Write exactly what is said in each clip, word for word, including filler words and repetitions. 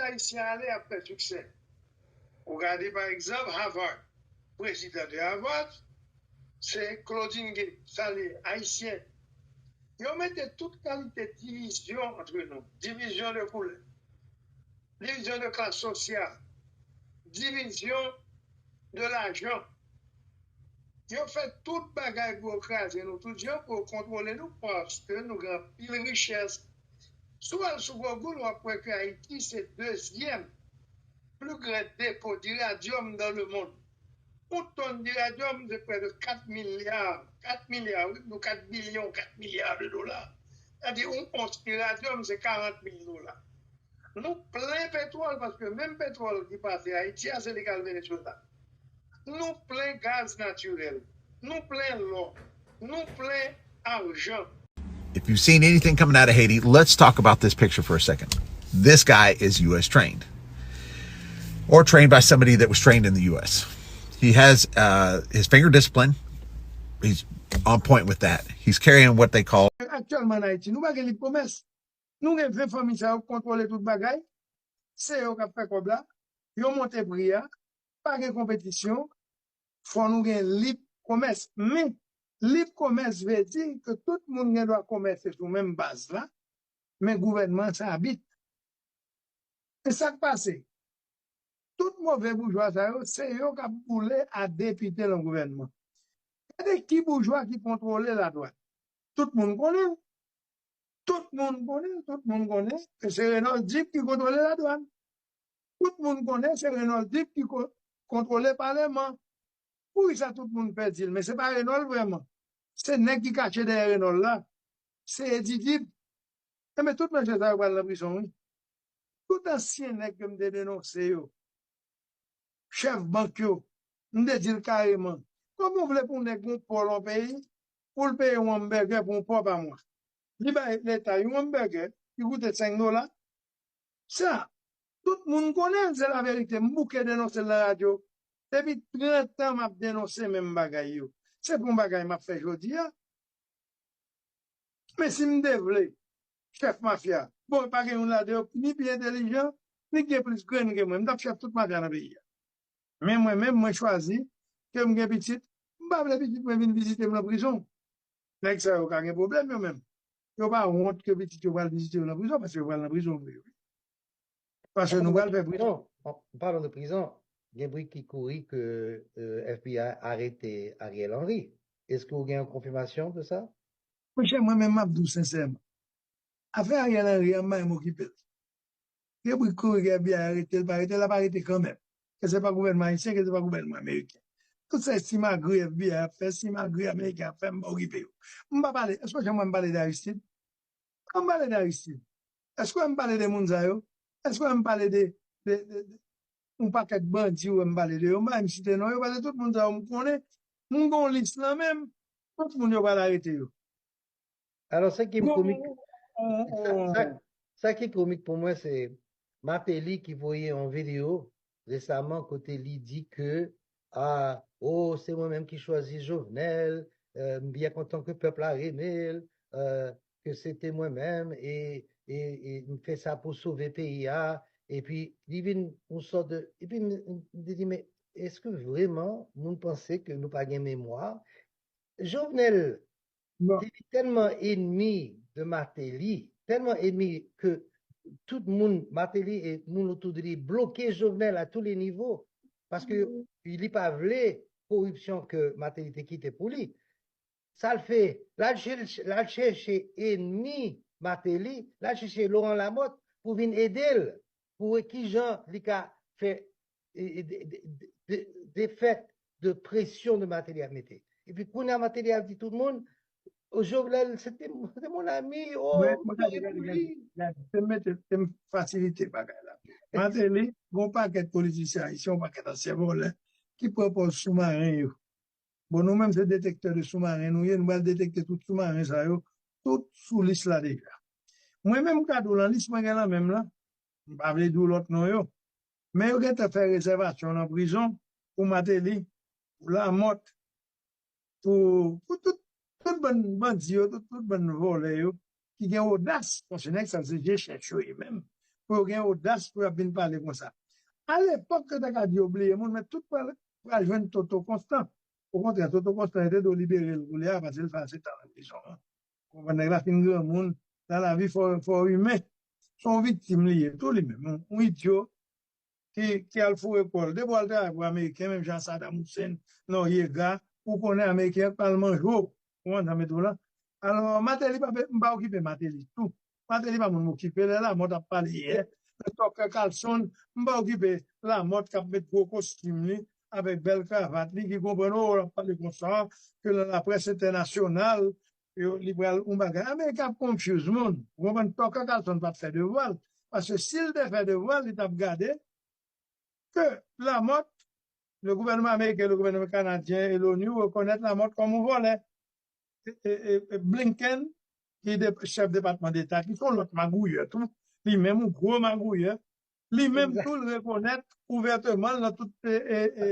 Ayisyen ale ap fè siksè. Ou gade pa egzanp Harvard, prezidan de Harvard se Claudine Gay, sa li ye, ayisyen. Yo mete tout kalite divizyon antre nou, divizyon de koulè, divizyon de klas sosyal, divizyon de lajan. Yo fè tout bagay pou yo kraze nou tout jan, pou yo kontwole nou, paske nou gen anpil richès. Si w al sou Google, w ap wè ke Ayiti se dezyèm pli gran depo d'iradium dans le monde. Yon tòn d'iradium se près de quatre milliards, quatre milliards, wi, nou quatre billions, quatre milliards de dollars. Sa di yon ons iradium se quarante mille dola. Nou plen petwòl, paske menm petwòl ki pase Ayiti a, se li k al Venezuela. Nou plen gaz natirèl, nou plen lò, nou plen ajan. If you've seen anything coming out of Haiti, let's talk about this picture for a second. This guy is U S trained, or trained by somebody that was trained in the U S. He has uh, his finger discipline. He's on point with that. He's carrying what they call Aktyèlman an Ayiti, nou pa gen lib komès. Nou gen ven fanmi sa yo k kontwole tout bagay. Se yo k ap fè kòb la. Yo monte pri a. Pa gen konpetisyon. Fò nou gen lib komès. Men, lib komès vle di ke tout moun gen dwa komèse sou menm baz la, men gouvènman se abit. E sa k pase? Tout move boujwa sa yo, se yo k ap boule a depite nan gouvènman. Gade ki boujwa ki kontwole ladwàn. Tout moun konnen. Tout moun konnen, tout moun konnen ke se Renold Duc ki kontwole ladwàn. Tout moun konnen se Renold Duc ki kontwole paleman. Poukisa tout moun pè di l, men se pa Renold vrèman. Se nèg ki kache dèyè Renold la. Se Eddy Dib. Enben, tout mesye sa yo pral nan prizon, wi. Tout ansyen nèg ke m te denonse yo, chèf bank yo, m te di l kareman, kòman w vle pou yon nèg gen yon pò nan yon peyi, pou l peye yon anmbègè pou yon pò pa mwa? Li bay Leta yon anmbègè ki koute senk dola. Sa, tout moun konnen l, se laverite. M bouke denonse l nan radyo. Depi trant an m ap denonse menm bagay yo. Se pa yon bagay m ap fè jodi a. Men si m te vle, chèf mafya, bon, pa gen youn ladan yo ni pi entèlijan, ni ki gen plis grenn ke mwen. M t ap chèf tout mafya nan peyi a. Men mwen menm, mwen chwazi ke m gen pitit, m pa vle pitit mwen vin vizite m nan prizon. Nèg sa yo ka gen pwoblèm yo menm. Yo pa wont ke pitit yo pral vizite yo nan prizon, paske yo pral nan prizon vre, wi. Paske nou pral fè prizon. Non, an palan de prizon, gen bri ki kouri ke euh, F B I arete Ariel Henry. Èske w gen yon konfimasyon de sa? Monchè, mwen menm m ap di w sensèman. Afè Ariel Henry an, m pa menm okipe l. Gen bri ki kouri ke F B I arete l, pa arete l, l ap arete kanmenm. Ke se pa gouvènman ayisyen, ke se pa gouvènman ameriken. Tout sa simagri F B I ap fè, simagri ameriken ap fè, m pa okipe yo. M pa pale, èske w janm wè m pale de Aristide? An pale de Aristide. Èske w wè m pale de moun sa yo? Èske w wè m pale de, de, de, de yon pakèt bandi w wè m pale de yo? M pa menm site non yo, paske tout moun sa yo m konnen, m gen yon lis nan men m, tout moun yo pral arete yo. Alò, sa ki komik, sa, sa, sa ki komik pou mwen, se Martelly ki voye yon videyo resaman kote li di ke, ah, oh, se mwen menm ki chwazi Jovenel, euh, m byen kontan ke pèp la renmen l, euh, ke se te mwen menm, e, e, e m fè sa pou sove peyi a, epi li vin yon sòt de, epi m, m te di, men, èske vrèman moun panse ke nou pa gen memwa? Jovenel te tèlman enmi de Martelly, tèlman enmi ke tout moun, Martelly e moun otou de li, bloke Jovenel a tou le nivo, paske li pa vle koripsyon ke Martelly te kite pou li. Sa l fè, l al chèche, l al chèche enmi Martelly, l al chèche Laurent Lamothe pou vin ede l, pou wè kijan li ka fè e, e, de, de, de, de fèt de presyon de Martelly ap mete. Epi kounye a Martelly ap di tout moun, oh, Jovenel, se te, se te mon ami, oh, Mwen, mwen gade, gade, gade, gade. Te m mete, te m fasilite bagay la. Martelly, gon pakèt politisyen ayisyen, yon pakèt ansyen vòlè, ki pran pòz soumaren yo. Bon, nou menm se detektè de soumaren nou ye, nou pral detekte tout soumaren sa yo, tout sou lis la deja. Mwen menm m ka di w lan lis mwen gen lan men m lan, m pa vle di w lòt non yo. Men yo gentan fè rezèvasyon nan prizon pou Martelly, pou Lamothe, pou, pou tout, tout bann bandi yo, tout, tout bann vòlè yo, ki gen odas, paske nèg sa se je chèch yo ye menm. pou yo gen odas pou y ap vin pale konsa. Alepòk, yo te ka di yo bliye moun, men tout pral, pral jwenn Toto Konstan. Okontrè, Toto Konstan, yo te dwe libere l koulye a, paske l fè ase tan nan prizon an. Konprann, nèg la fin granmoun, nan lavi fò, fò imen. Se yon viktim li ye, tou li menm, yon, yon idyo ki, ki al foure kò l. Depi w al travay pou Ameriken, menm jan Saddam Hussein, Noriega, ou konnen Ameriken ap al manje w. Ou konprann sa m ap di w la? Alò, Martelly pa, m pa okipe Martelly tou. Martelly pa moun m okipe, lè Lamothe ap pale yè, lè Tucker Carlson, m pa okipe Lamothe k ap met gwo kostim li, avèk bèl kravat li, ki konprann, o, l ap pale konsa, ke nan laprès entènasyonal, yo, li pral yon bagay. Ameriken ap confuse moun. Ou konprann, Tucker Carlson pa t fè devwa l. Paske si l te fè devwa l, li t ap gade ke Lamothe, le gouvènman ameriken, le gouvènman kanadyen e l'ONU rekonèt Lamothe kòm yon vòlè. E, e, e, e Blinken, ki de, chèf Depatman Deta, ki se yon lòt magouyè tou, li menm yon gwo magouyè, li menm tou, l rekonèt ouvèteman nan tout, e, e, e,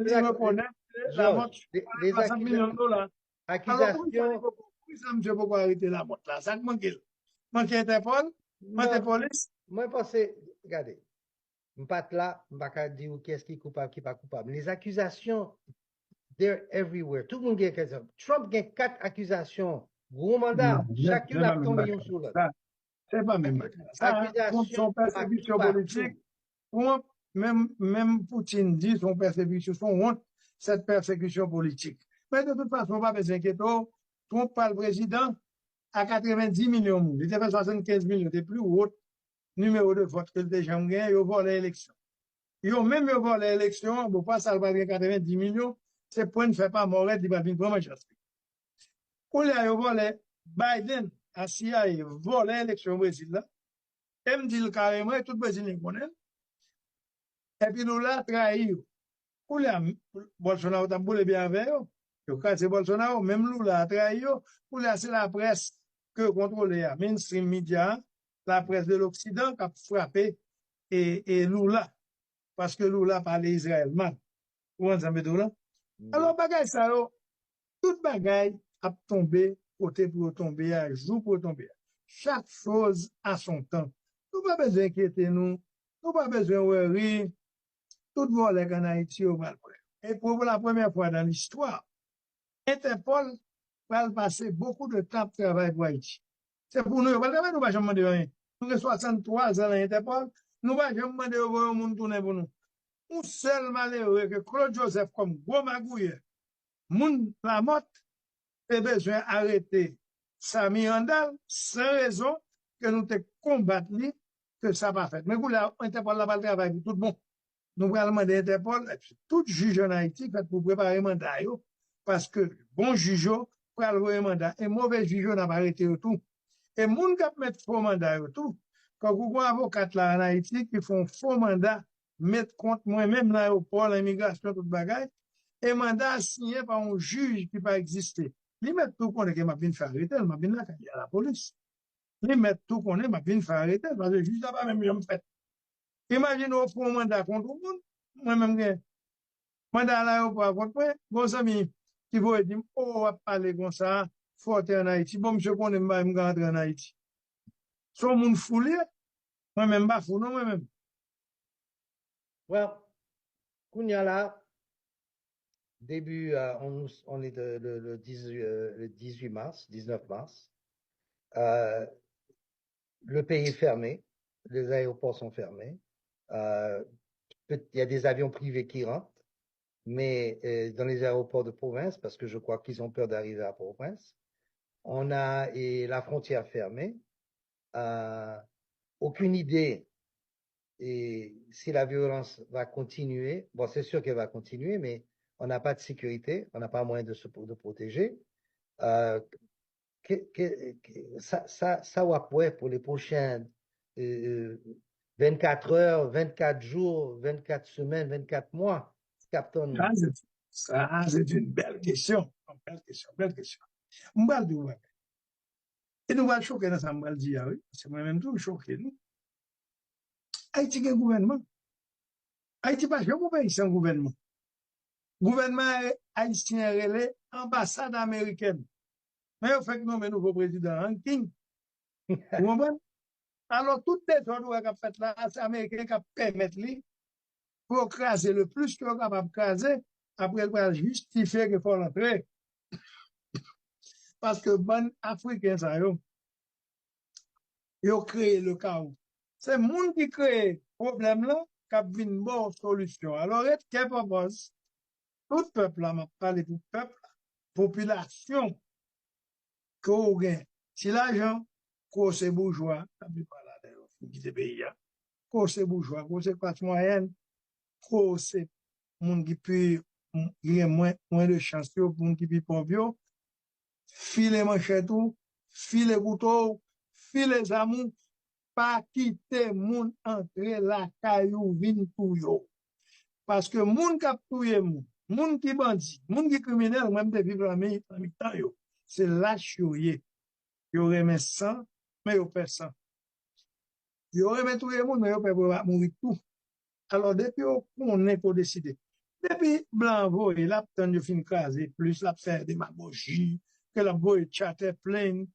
li rekonèt Lamothe swasant milyon dola. Alò, pou ki sa li poko, pou ki sa misye poko arete Lamothe la? Sa k manke l? Manke Entèpòl? Manke polis? Mwen panse, gade, m pa t la, m pa ka di w kiyès ki koupab, ki pa koupab. Les accusations, they're everywhere. Tout moun gen akizasyon. Trump gen kat akizasyon. Gwo manda, chak youn ap tonbe youn sou lòt. Se pa menm bagay. Sa, Trump, se yon pèsekisyon politik. Trump, menm, menm Putin di, se yon pèsekisyon, se yon wont, cette persécution politique. Men de tout fason, pa bezwen enkyete w, Trump pral prezidan a katrevenndis milyon moun. Li te fè swasannkenz milyon, te pli wo nimewo de vòt ke l te janm genyen, yo vòlè eleksyon. Yo menm yo vòlè eleksyon an, bon, pa sa l pral gen katrevenndis milyon, se pwen n fè pa mò rèd, li pral vin pran manchas li. Kounye a yo vòlè Biden, a CIA, vòlè eleksyon Brezil la. E m di l kareman, e tout Brezilyen konnen l. Epi Lula trayi yo. Kounye a, Bolsonaro t ap boule byen avè yo. Yo kraze Bolsonaro, menm Lula trayi yo. Kounye a, se laprès ke yo kontwole a, mainstream media a, laprès de l'Occident k ap frape e, e Lula. Paske Lula pale Izrayèl mal. Ou konprann sa m vle di w la? Alò, bagay sa yo, tout bagay ap tonbe kote pou yo tonbe a, jou pou yo tonbe a. Chaque chose a son temps. Nou pa bezwen enkyete nou, nou pa bezwen worry. Tout vòlè k ann Ayiti yo pral pran. E pou la premyè fwa nan listwa, Entèpòl pral pase bokou de tan ap travay pou Ayiti. Se pou nou yo pral travay, nou pa janm mande yo anyen. Nou gen swasanntwa zan nan Entèpòl, nou pa janm mande yo voye yon moun tounen pou nou. Yon sèl malere ke Claude Joseph kòm gwo magouyè, moun Lamòt, te bezwen arete Samy Randal san rezon ke nou te konbat li ke sa pa fèt. Men kounye a, Entèpòl la pral travay pou tout bon. Nou pral mande Entèpòl, tout jij ann Ayiti fèt pou prepare manda yo, paske bon jij yo pral voye manda, e move jij yo n ap arete yo tou. E moun k ap met fo manda yo tou, kankou gon avokat la ann Ayiti ki fè yon fo manda, met kont mwen menm nan ayewopò, nan imigrasyon, tout bagay, e manda a siyen pa yon jij ki pa egziste. Li mèt tou konnen ke m ap vin fè arete l, m ap vin lakay li a lapolis. Li mèt tou konnen m ap vin fè arete l, paske jij la pa menm janm fèt. Imajine w pran yon manda kont yon moun, mwen menm gen manda a nan ayewopò a kont mwen, gon zanmi ki voye di m, o, w ap pale konsa, fò w te ann Ayiti. Bon, misye konnen m pa menm ka antre ann Ayiti. Se yon moun fou li ye. Mwen menm m pa fou non, mwen menm. Well, kounye a la, début, euh, on, on est de, le, le dix-huit, euh, le dix-huit mars, dix-neuf mars. Euh, le pays est fermé, les aéroports sont fermés. Euh, peut- il y a des avions privés qui rentrent, mais euh, dans les aéroports de province, parce que je crois qu'ils ont peur d'arriver à Port-au-Prince, on a et la frontière fermée. Euh, aucune idée et si la violence va continuer, bon, c'est sûr qu'elle va continuer, mais on n'a pas de sécurité, on n'a pas moyen de se de protéger. Euh, que, que, que- ça, ça, ça va pour les prochains euh, vingt-quatre heures, vingt-quatre jours, vingt-quatre semaines, vingt-quatre mois, Captain. Sa, se, sa, se yon bèl kesyon. Yon bèl kesyon, bèl kesyon. M pral di w bagay. E nou pral choke nan sa m pral di a, wi. Se mwen menm tou, choke nou. Ayiti gen gouvènman. Ayiti pa janm yon peyi san gouvènman. Gouvènman ayisyen rele anbasad amerikèn. Men yo fèk nonmen nouvo prezidan an, King. Ou konprann? Alò, tout dezòd ou wè k ap fèt la, se Ameriken k ap pèmèt li pou yo kraze le plis ke yo kapab kraze, apre l pral jistifye ke fò l antre. Paske bann Afriken sa yo, yo kreye le kawo. Se moun ki kreye pwoblèm lan k ap vin ba w solisyon. Alò, ret kè pòpòz, tout pèp la, m ap pale pou pèp la, popilasyon ke w gen ti lajan, ke w se boujwa, la plipè ladan yo fin kite peyi a, ke w se boujwa, ke w se klas mwayèn, ke w se moun ki pi, ki gen mwen, mwen de chans yo, moun ki pi pòv yo, file manchèt ou, file kouto w, file zam ou, pa kite moun antre lakay ou vin touye w. Paske moun k ap touye moun, moun ki bandi, moun ki kriminèl, mwen m te viv nan mi-, nan mitan yo. Se lach yo ye. Yo renmen san, men yo pè san. Yo renmen touye moun, men yo pè pou yo pa mouri tou. Alò, depi yo konnen ke w deside, depi blan an voye, l ap tann yo fin kraze plis, l ap fè demagoji, ke l ap voye charter plane,